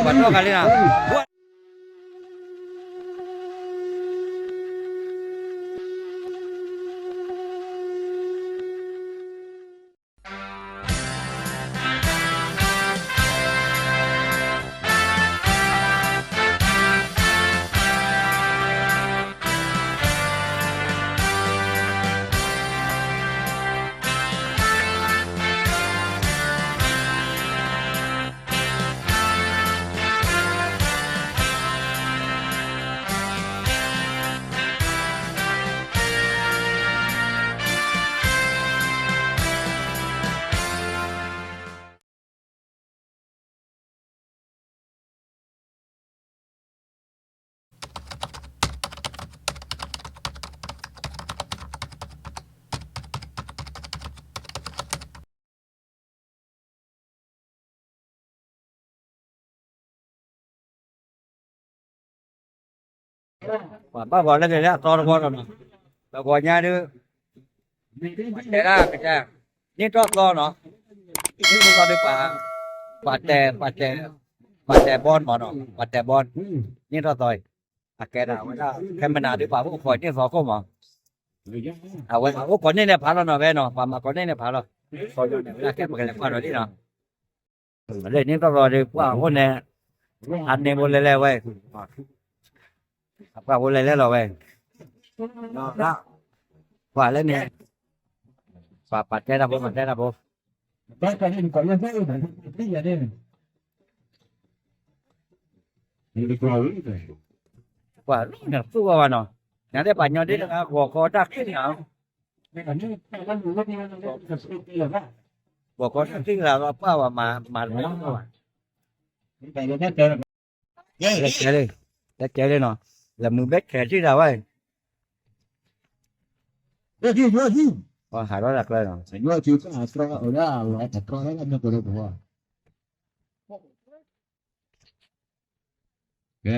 ပှၤထီၣ်ဃာ်လံနီၤ. ပှၤဘၣ်ဂီၤလၢကလဲၤလၢအသီတဘီဒီးနီၤ, ပဂီၤညါဒုး ပှၤတဲဒၣ်ကစၢ်, န့ၢ်ထီၣ်သီနီၤ, န့ၢ်ထီၣ်သီဒုးပှၤ, ပှၤတဲ, ပှၤတဲ, ပှၤတဲဘီမးနီၤ, ပှၤတဲဘီ, န့ၢ်ထီၣ်သီအံၤ, အကဲဒၣ်ဝဲဒၣ် ခဲမနၤဒုး ပှၤအိၣ်ကိးန့ၢ်သီခိၣ်မး, အဝဲအိၣ်ကိးန့ၢ်န့ၣ်ဖးလီၤနီၤဝဲနီၤ, ပှၤမၤကိးန့ၢ်န့ၣ်ဖးလီၤ, သီယိၤန့ၣ် ဝဲဒၣ်ကဲပကလဲၤကွၢ်ဒီးလံနီၤ. လၢန့ၢ်ထီၣ်သီဒုး ပှၤအိၣ်န့ၣ် အန့ၣ်ဘိလဲၤလဲၤဝဲ, အပှၤဘိလဲၤလဲၤလီၤဝဲ, ပှၤလၢန့ၣ်, ပှၤပာ်တဲတၢ်ဘိ ပာ်တဲတၢ်ဘိ, ပှၤန့ၣ်သူၣ်ဝဲဘၣ်နီၤ, နဒဲးပှၤညီဒ်တဂၤ ဂီၤခီတၢ်ချံၣ်န့ၣ် ဂီၤခီတၢ်ချံၣ်လၢပှၤဝဲမၤ, မၤလီၤဘၣ်, လဲၤကဲလံ, လဲၤကဲလံနီၤ, လဲၤမုာ်ဘဲခဲထံၣ်တၢ်ဝဲ, ဟးထီၣ်တၢ်ကျဲနီၤ, ကဲ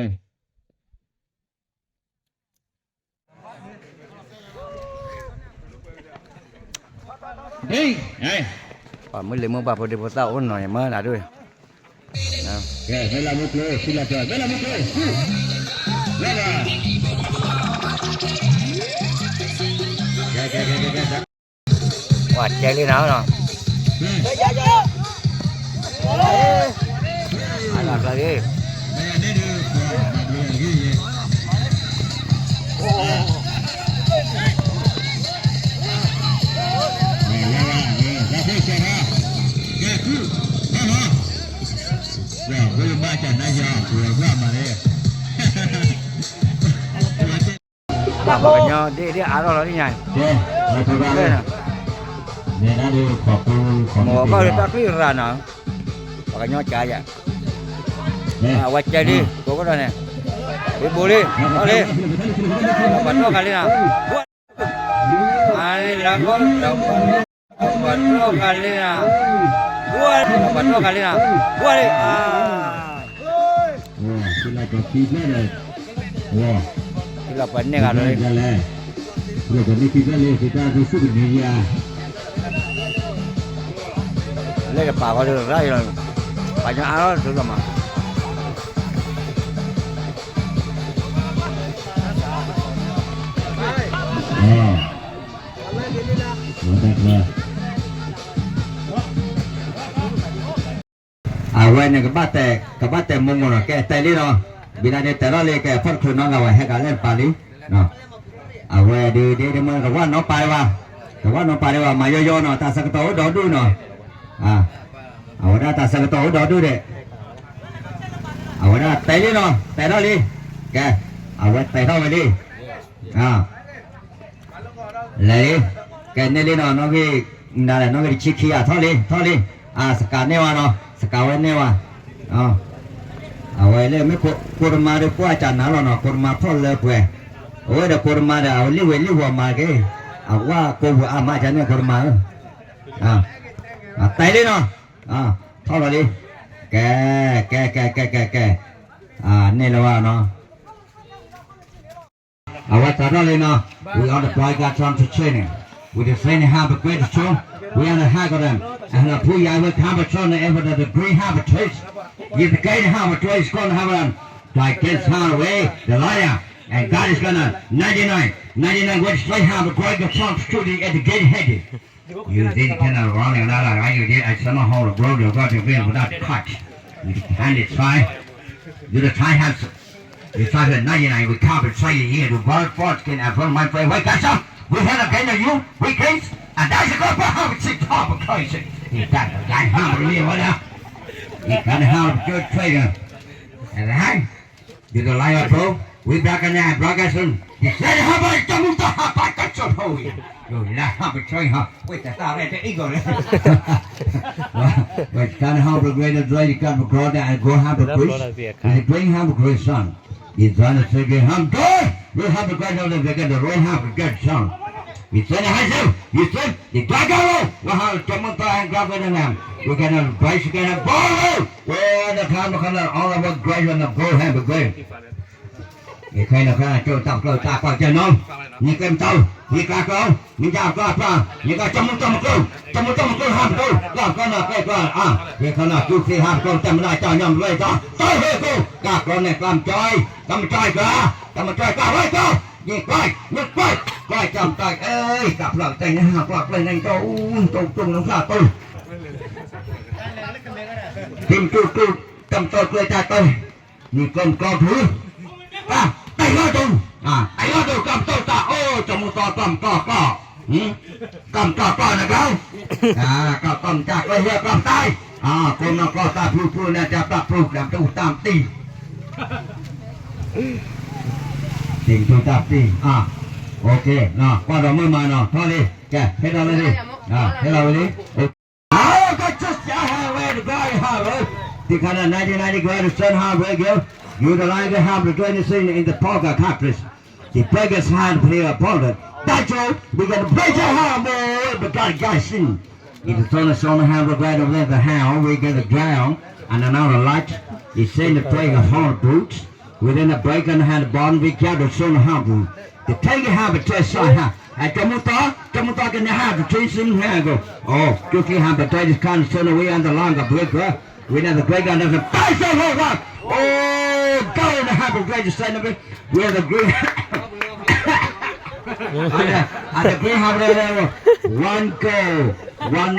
ပှၤမုၢ်လံၤမုၢ်ပှၢ်ဖိဒံဖိသၣ်အိၣ်နီၤ ယမၢဒၣ်ဒိၣ်, မ့ၢ်လၢမုၢ်ကျိၤ, မ့ၢ်လၢမုၢ်ကျိၤ, ပှၤတဲလံနီၤနီၤ, အလီၤကျၢၤလံ ပှၤကညီဒ်အါထီၣ်လီၤဒ်ညါ, မိၢ်ကီၢ်လၢတၢ်ချံၣ်ရၤနီၤ, ပှၤကညီကါယၤ, အဝဲကဲလံ ကိးကဒီးန့ၣ်, ဘိလံ, ထီၣ်လံ, ပှၤထီၣ်ဃာ်လံနီၤ, ပှၤထီၣ်ဃာ်လံနီၤ, ပှၤထီၣ်ဃာ်လံနီၤ, ပှၤထီၣ်ဃာ်လံနီၤ, ပှၤလံ, လီၤပှၤန့ၢ်ဂၤလီၤ, လၢတပာ်ဃီဒီးရၤအံၤလီၤ, ပှၤညီအါထီၣ်တလီၤမး အဝဲန့ၣ်ကဘၣ်တဲ, ကဘၣ်တဲမိၢ်မိၢ်နီၤ, ကဲတဲလံနီၤ, ဘံနၤဒ့တဲထီၣ်လံ ကဲဖီၣ်တချုးနီၤ ဂၤဝဲဟဲကၤလၢတပၤလံ, အဝဲဒုးဒ့ဒ့မ့ၢ်ကဝၢ်နီၤပာ်ဒံးဘၣ်, ကဝၢ်နီၤပာ်ဒံးဘၣ် မၤယီယီနီၤ, တၢ်ဆၢကတီၢ်အိၣ်ဒီဒူၣ်နီၤ, အဝဲဒၣ်တၢ်ဆၢကတီၢ်အိၣ်ဒီဒူၣ်ဒဲး, အဝဲဒၣ်တဲလံနီၤ, တဲထီၣ်လံ, ကဲ, အဝဲတဲထီၣ်ဝဲလံ လဲၤလံ, ကဲန့ၢ်လံနီၤ, နီၣ်ဂံၢ်, နလဲၣ် နီၣ်ဂံၢ်တဆံခံဂၤ ထီၣ်လံ ထီၣ်လံ, အစကၤန့ၢ်ဝဲနီၤ, စကၤဝဲန့ၢ်ဝဲ, အဝဲလၢမ့ၢ်ကိတမါဒီး ပှၢ်ကနၤလီၤနီၤ, ကိတမါဖီၣ်လၢပှဲၤ, အဝဲဒီးကိတမါဒီး အဝဲလံၢ်ဝဲလံၢ်ဝီၤမၤတက့ၢ်, အဝဲကိးပှၤအါမး ကန့ၢ်ကိတမါဧၢ, တဲလံနီၤ, ထီၣ်လီၤလံ, ကဲ, ကဲ, ကဲ, ကဲ, ကဲ, ကဲ, န့ၢ်လၢၤဝဲနီၤ အဝဲသးထီၣ်လံနီၤ, we on the boy got on to training, we defending her ပကွဲတဆိ, We are the Haggadah, and the Puyai will come to John and ever the green Harbor Church. If the gate Harbor Church is gone Harbor, thy gates Harbor way, the liar, and God is gonna ninety-nine, ninety-nine which they have a great response to the at the gate headed. You did cannot run and la la you did I summer home the glory of God to be without touch. You can try. You the try has Disciples ninety-nine, we come and say here, the word forth can affirm my prayer. Wake us up. We have a kind of you, we grace, and that's the gospel how we sit top of Christ. He got the guy humble me, what up? He got the humble good prayer. And I, you the liar, bro. We back on that, bro, got some. He said, how about you move the hot back, that's your holy. Yo, you like humble try, huh? Wait, that's all right, the eagle. Wait, can't humble greater joy, you can't go down and go humble grace. Is it bring humble grace, son? Ithana sege ham doi, we have the God of the vega the roy have the God son. Ithana hazel, Ithana, the God of, we have Tomata and God of the Lamb. We can have Christ, we can have God. Where the time of color, all of us grace and the go have the grace. Ithana kana cho tap klo tap pa chano. Ni kem tau, ni ka ko. Ni ka ko pa, ni ka chamu chamu ko, chamu chamu ko ham ko, la ko na ko ko a, ni ko na tu si ham ko tam na cha nyam re ta, ta he ko, ka ko ne kam choi, kam choi ka, kam choi ka re ko, ni koi, ni koi, koi cham tai, eh, ka plak tai ni ha plak plak nang to, to to nang sa to. Tim tu tu, tam to ko ta to. Ni kôm klo phư. A, tai lo tôm. A, tai lo tôm kôm tô ta ô, chôm mô tô kôm klo klo. Hử? Kôm klo klo nè klo. A, kôm kôm ta klo hia kôm tai. A, kôm nô klo ta phư phư nè cha ta phư đam tu tam ti. Tìm tu tam ti. A, ok, nè, qua đó mới mà nè, thôi đi. Kìa, hết đó đi. A, hết đó đi. Ôkê. Ôkê, just, I have a very hard road. Tikana ninety ninety grand son hard road girl. You the like a hard road in the same in the park of Capris. The breakers hard play a ball. That's all. We got to break your heart, boy. But God got sin. If the son of son have a right of let the hound, we get the ground and another light. He send the play a hard boots. Within a break and had a bond, we got the son of hard road. The take a habit test I have. Ɛ တမူသီ တမူသီကန့ၣ်ဟး between soon ဟဲကီး Oh, quickly have the greatest kind of son we and the long of breaker. We have the great kind of the best of all one. Oh, go in the have the greatest son of it. We have the great and the, and the great have the one goal. One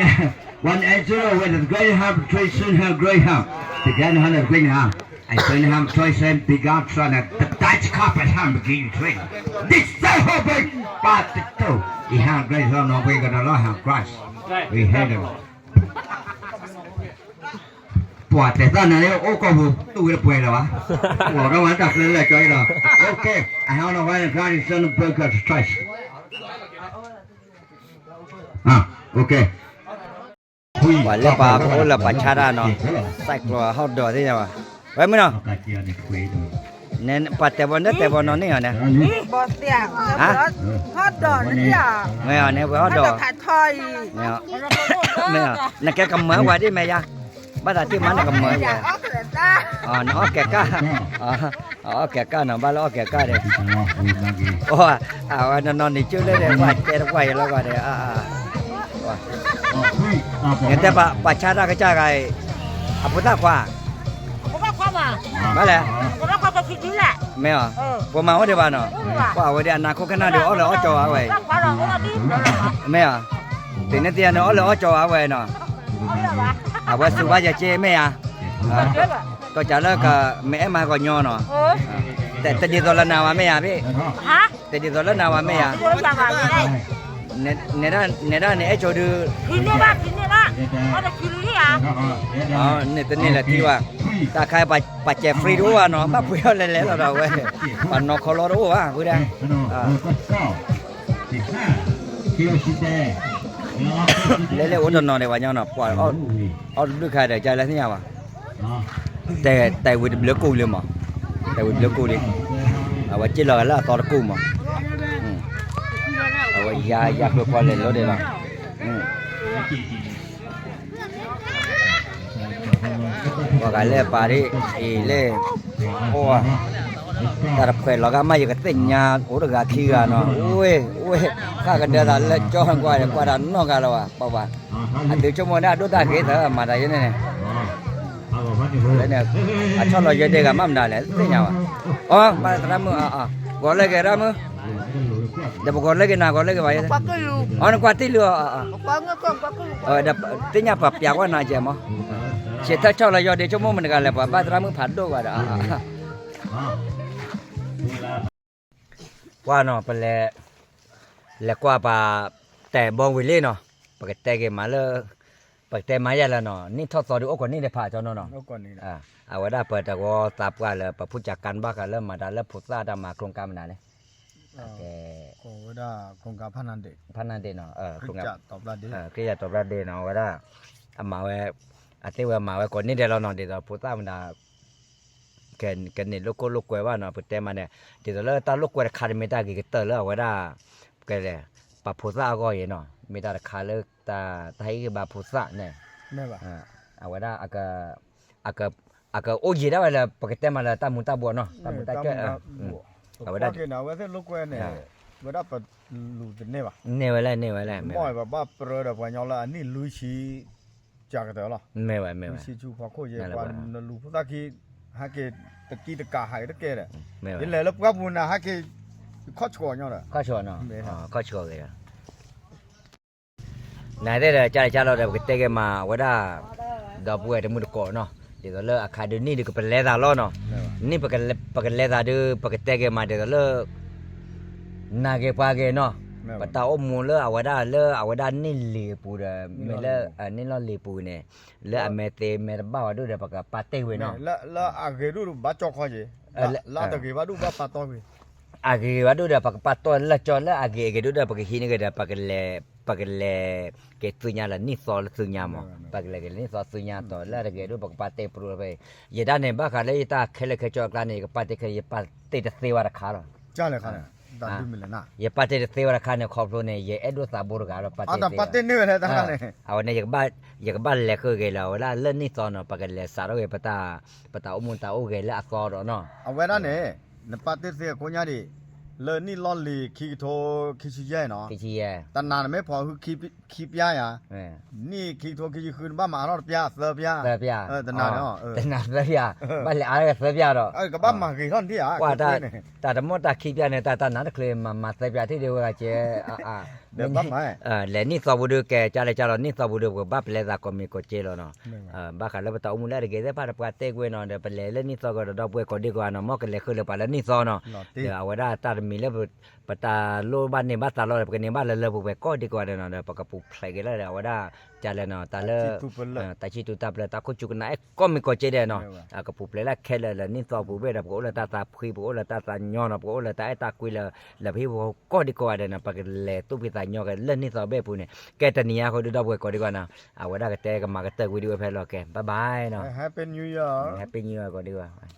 one and zero with the great have between soon have great have. The grand have the great have. I send him choice and begat son of the Dutch carpet him begin train. This is the hope, but the two. He had grace on the way of the Lord have Christ. We had him. ပှၤတဲသးနၤလၢအိၣ်ကီၢ်ပူၤ တူၢ်ဝဲတပှဲၤလၢၤဘၣ် ပှၤကမၤတၢ်ကျဲလၢကၠီအံၤလီၤ Okay, I don't know why the God is son of break of Christ. ပှၤလၢပှၤအိၣ်လၢပှၤဆါတၢ်နီၤ စဲးကျိးဟီၣ်ဒီးသ့ၣ်ညါဘၣ် ဝဲမုၢ်နီၤ ပှၤတဲဘီနတဲဘီနီၤန့ၣ်အီၤန့ၣ် ဟါ မ့ၢ်အီၤန့ၣ် ပှၤဟီၣ်ဒီး မ့ၢ်အီၤ နကဲကမၢဝဲဒ်မ့ၢ်ယါ ဘၣ်သးတ့ၢ်မးနကမၢဝဲ နအီၣ်ကဲကၢ် အီၣ်ကဲကၢ်နီၤ ဘၣ်လၢအီၣ်ကဲကၢ်ဒီး အဝဲနီၤနီၤန့ၣ်ကၢလၢဒီး ပှၤတဲတပှၢ်ယလီၤဂီၤဒီး တဲပှၤဆါတၢ်ကစၢ်ဂၤအံၤ အဖိသၣ်ခွါ ဘၣ်လဲၣ် မ့ၢ်အီၤ ပမၤအိၣ်ဒံးဘၣ်နီၤ ပှၤဝဲဒၣ်အနၢ်ခိၣ်ကနၣ်ဒီးအီၣ်လၢအီၣ်ကၠီဝဲ မ့ၢ်အီၤ တနံၤသ့ၣ်ညါန့ၣ်အီၣ်လၢအီၣ်ကၠီဝဲနီၤ အဝဲစူၤဘၣ်ယက့မ့ၢ်ဧါ ကီၢ်ကၢ်လၢကမ့ၢ်အဲၣ်မၤကီၢ်ညီနီၤ တဒ်သိးလၢနၤဝဲမ့ၢ်ဧါဘ့ၣ် တဒ်သိးလၢနၤဝဲမ့ၢ်ဧါ နဲဒၣ်န့ၣ်အဲၣ်ကၠီဒု န့ၣ်တန့ၢ်လၢၤထံဘၣ် တၢ်ခါပှၤစဲး free တအိၣ်ဘၣ်နီၤ ဘၣ်ပှ့ၤအီၣ်လဲၤလဲၤလီၤဒီးဝဲ ပှၤနီၢ်ခီလီတအိၣ်ဘၣ်ဝဲဒၣ် လဲၤလဲၤအိၣ်တနီၤဒံးဘၣ်ညီနီၤ ပှၤအီၣ်တဘျုးခါဒီး ကလဲၤသ့ၣ်ညါဘၣ် တဲဝံၤတဘျုးကိၣ်လံမး တဲဝံၤတဘျုးကိၣ်လံ အဝဲစ့ၢ်လီၤဂၤလၢအသီတကိၣ်မး အဝဲယၤယၤပၢၤပှၤလဲၤလိၤဒံးလီၤ ပှၤဂၤလဲၤပာ်ဒံး အံၤလဲၤ အိၣ် တၢ်တဖှဲးလီၤဂာ်မး ယကသ့ၣ်ညါအိၣ်တဂၤခံဂၤနီၤ, အိၣ်ဝဲ အိၣ်ဝဲ ဃၣ်ကဒၢသးလၢကၠီကွၢ်ဒီး ကွၢ်တၢ်နီတဂၤလၢၤဘၣ်, ပှၤဘၣ်, အသုဆိကမိၣ်ဒၣ်ဒိၣ်တၢ်ဂ့ၤသၢမၤတၢ်ယဲန့ၣ်န့ၣ်, လၢန့ၣ် အဆီၣ်လီၤယဲဒဲဂၤမးမနုၤလဲၣ် သ့ၣ်ညါဘၣ်, အီ ဘၣ်သရၣ်မုၣ် ဂီၤလၢဂ့ၤရၣ်မုၣ်, ဒီးပဂီၤလၢဂ့ၤနၤ ဂီၤလၢဂ့ၤဘၣ်ယဲ, အီ နကွၢ်တံၢ်လုၢ်အီၤ ဒီးသ့ၣ်ညါပှၤပျးကွၢ်နၤကဲမး, ဆံးထၢၣ်ဆီၣ်လီၤယဲဒဲဆိကမိၣ်မနုၤတဂၤလဲၣ် ပှၤဘၣ်သရၣ်မုၣ်ဖးဒိၣ်ဂၤဒီး ကွၢ်နီၤ ပလဲၤ လဲၤကွၢ်ပှၤတဲာ်ဘီဝံၤလံနီၤ, ပကတဲက့ၤမးလၢ ပကတဲမးယဲလၢနီၤ နံၣ်ထီၣ်သီဒုးအိၣ်ကိးနံၣ်ဒဲးဖးကၠီနီၤနီၤ, အဝဲဒၣ်ပတဝီသးပှၢ်လၢ ပဖုၣ်ကၠးကၢ်ဘၣ်ဃးလၢမၤတၢ်လၢဖိသၣ်တၢ်မၤ โครงการ မနုၤလဲၣ်, ဖးနၢ်ဒ့းနီၤ ခရံာ်ယၤတီၤပျၢ်ဒ့နီၤ အဝဲဒၣ် အမၤဝဲ အသ့ၣ်ဝဲမၤဝဲကိးနံၣ်ဒဲးလီၤနီၤ ဒ်သိးဖိသၣ်မတၤ ကန့ၢ်လိာ်ကွဲလိာ်ကွဲဘၣ်နီၤ ပတဲမးန့ၣ် ဒ်သိးလၢတၢ်လိာ်ကွဲတခါတမ့ၢ်တၢ်ဂ့ၤကတၢၢ်လၢအဝဲဒၣ် ပကလဲၤ ပှၤဖိသၣ်အဂီၢ်အံၤနီၤ မ့ၢ်တၢ်တခါလၢ တၢ်ဟ့ၣ်ဂံၢ်ဘါဖိသၣ်န့ၣ် အဝဲဒၣ် အကအိၣ်ယံာ်ဒၣ်ဝဲလၢ ပကတဲမးလၢတၢ်မူၤတၢ်ဘှီးနီၤ တၢ်မူၤတၢ်ဘှီး အဝဲဒၣ် ဝဲဒၣ်ပလူၤတန့ၢ် န့ၢ်ဝဲလဲၣ် န့ၢ်ဝဲလဲၣ် မ့ၢ်ဝဲ ပဘၣ်ပြၢဒီးပှၤကညီလၢအနံၣ်လွံၢ်ဆံ ကကတၢၢ်လီၤ မ့ၢ်ဝဲ မ့ၢ်ဝဲ ဆံဆူဖီခိၣ်ယဲ ပှၤနလူၤဖိသၣ်ခံ ဟဲက့ၤတကံတကးဟးက့ၤတကဲဒီး ယလဲၤလၢပှၢ်ပူၤနၤ ဟဲက့ၤ ခီၣ်ဆှီၤညီဒီး ခီၣ်ဆှီၤနီၤ ခီၣ်ဆှီၤဂ့ၤဒီး နတဲဒီး ကၢ်လဲၣ်ကၢ်လီၤဒီး ပကတဲက့ၤမး အဝဲဒၣ် ဒီပုၢ်ဝဲၢ်တမုၢ်တကိးနီၤ ဒ်သိးလၢအခါဒုးနံၣ်ဒုးကပလဲသးလီၤနီၤ နံၣ်ပကလဲသးဒုး ပကတဲက့ၤမး ဒ်သိးလၢ နၤဂ့ၤပှၤဂ့ၤနီၤ ပတၢ်အိၣ်မူလၢအဝဲဒၣ်လၢအဝဲဒၣ်နံၣ်လံၤအပူၤဒီး မ့ၢ်လၢနံၣ်လီၢ်လံၤပူၤန့ၣ် လၢအမဲာ်သ့မဲာ်တဘၣ်ဝဲဒၣ်ဒီး ပကပာ်တ့ၢ်ဝဲနီၤ လၢအဂ့ၤဒိၣ်ဘၣ်ကၠီခီက့ၤ လၢအတဂ့ၤဘၣ်ဒိၣ်ဘၣ်ပာ်တီၢ်ဝဲ အဂ့ၤဘၣ်ဒိၣ်ဒီး ပကပာ်တီၢ်လၢကၠီလၢအဂ့ၤအဂ့ၤဒိၣ်ဒီး ပကဟံးန့ၢ်က့ၤဒီး ပကလဲၤ ပကလဲၤက့ၤသုညါလၢနံၣ်သီလၢသုညါမး ပကလဲၤက့ၤလၢနံၣ်သီသုညါတီၤလၢအတဂ့ၤဒိၣ် ပကပာ်တ့ၢ်ပရူဝဲ ယဲဒၣ်န့ၣ် ဘၣ်ဃးလၢယတၢ်ခဲလၢာ်ခဲဆ့အကျါန့ၣ် ယကပာ်တ့ၢ်ခဲ ယပာ်တ့ၢ်တသ့ဝဲတခါလီၤ ယပာ်တ့ၢ်တသ့ဝဲတခါန့ၣ် ခီဖျိန့ၣ် ယအဲၣ်ဒိၣ်သးဘိတဂၤလီၤ ပာ်တ့ၢ်တသ့ဝဲ အဝဲန့ၣ် ယကဘၣ်လဲၤဃုာ်ဂ့ၤလၢ အဝဲဒၣ်လၢနံၣ်သီနီၤ ပကလဲၤစးထီၣ်ဂ့ၤ ပတၢ်အိၣ်မူတၢ်အိၣ်ဂဲၤလၢအသီဒီးနီၤ အဝဲဒၣ်န့ၣ် နပာ်တ့ၢ်တသ့အဃိညါဒံး လၢနံၣ်လီၢ်လံၤခံကထိခံဆံယဲၢ်နီၤ တနၤနမ့ၢ်ဖီၣ်ဟုခံပျါယၤ နံၣ်ခံကထိခံဆံဃု နဘၣ်မၤအါထီၣ်တပျါသၢပျါ တနၤန့ၣ် တနၤသၢပျါ ဘၣ်လဲၤအါထီၣ်သၢပျါဒီး ကဘၣ်မၤဂ့ၤထီၣ်န့ၣ်ဧါ တၢ်တမီၢ်တၢ်ခံပျါန့ၣ် တၢ်တနၤတချုးမၤမၤသၢပျါထံၣ်ဒံးဝဲဂၤကဲ လဲၤနံၣ်သီပူၤဒုးကဲ ကၢ်လဲၣ်ကၢ်လီၤ နံၣ်သီပူၤဒုး ပကဘၣ်ပလဲသးကိးမံၤကိးက့လီၤနီၤ ဘၣ်ဃးလၢပတၢ်အိၣ်မူလၢအတဂ့ၤသ့ၣ်တဖၣ်ဒီး ပှၤတဲကွဲနီၤ ဒီးပလဲၤလၢနံၣ်သီကဒီး ဒီပုၢ်ဝဲၢ်ကိးဒံကိးဂၤနီၤ မ်ကလဲၤဃုာ်လၢပှၤလၢနံၣ်သီနီၤ ဒီးအဝဲဒၣ်တၢ်တမံၤလၢ ပတၢ်လိၣ်ဘၣ်န့ၢ်ဘၣ်သးလီၤဒီး ပကန့ၢ်ဘၣ်လၢလၢပှဲၤပှဲၤကိးဒံကိးဂၤဒီးနီၤ ဒီးပကပူၤဖျဲးက့ၤလၢဒီး အဝဲဒၣ် ကၢ်လဲၣ်နီၤ တၢ်လၢ တၢ်ဆံၣ်တူၤတၢ်ပျၢၤ တၢ်ခိၣ်ဆူၣ်ကနၣ်အဲၣ်ကိးမံၤကိးက့ဒီးနီၤ ကပူၤဖျဲးလၢခဲလၢာ်လၢနံၣ်သီပူၤဘ့ၣ်ဒီး ပကအိၣ်လၢတၢ်သးဖှံ ပကအိၣ်လၢတၢ်သးညီနီၤ ပကအိၣ်လၢတၢ်အဲၣ်တၢ်ကွံလၢ လၢပဟံၣ်ဖိကိးဒံကိးဂၤဒီးနီၤ ပကလဲၤသူၣ်ဖှံသးညီက့ၤလၢနံၣ်သီဘ့ၣ်ပူၤန့ၣ် ကဲတနံၤညါအဃိဒုး ဒီပုၢ်ဝဲၢ်ကိးဒံကိးဂၤနီၤ အဝဲဒၣ်ကတဲကမၤကတၢၢ်ကွံာ်ဒံးဝဲဖဲလီၤကဲ bye bye နီၤ Happy New Year ကိးဒံကိးဂၤ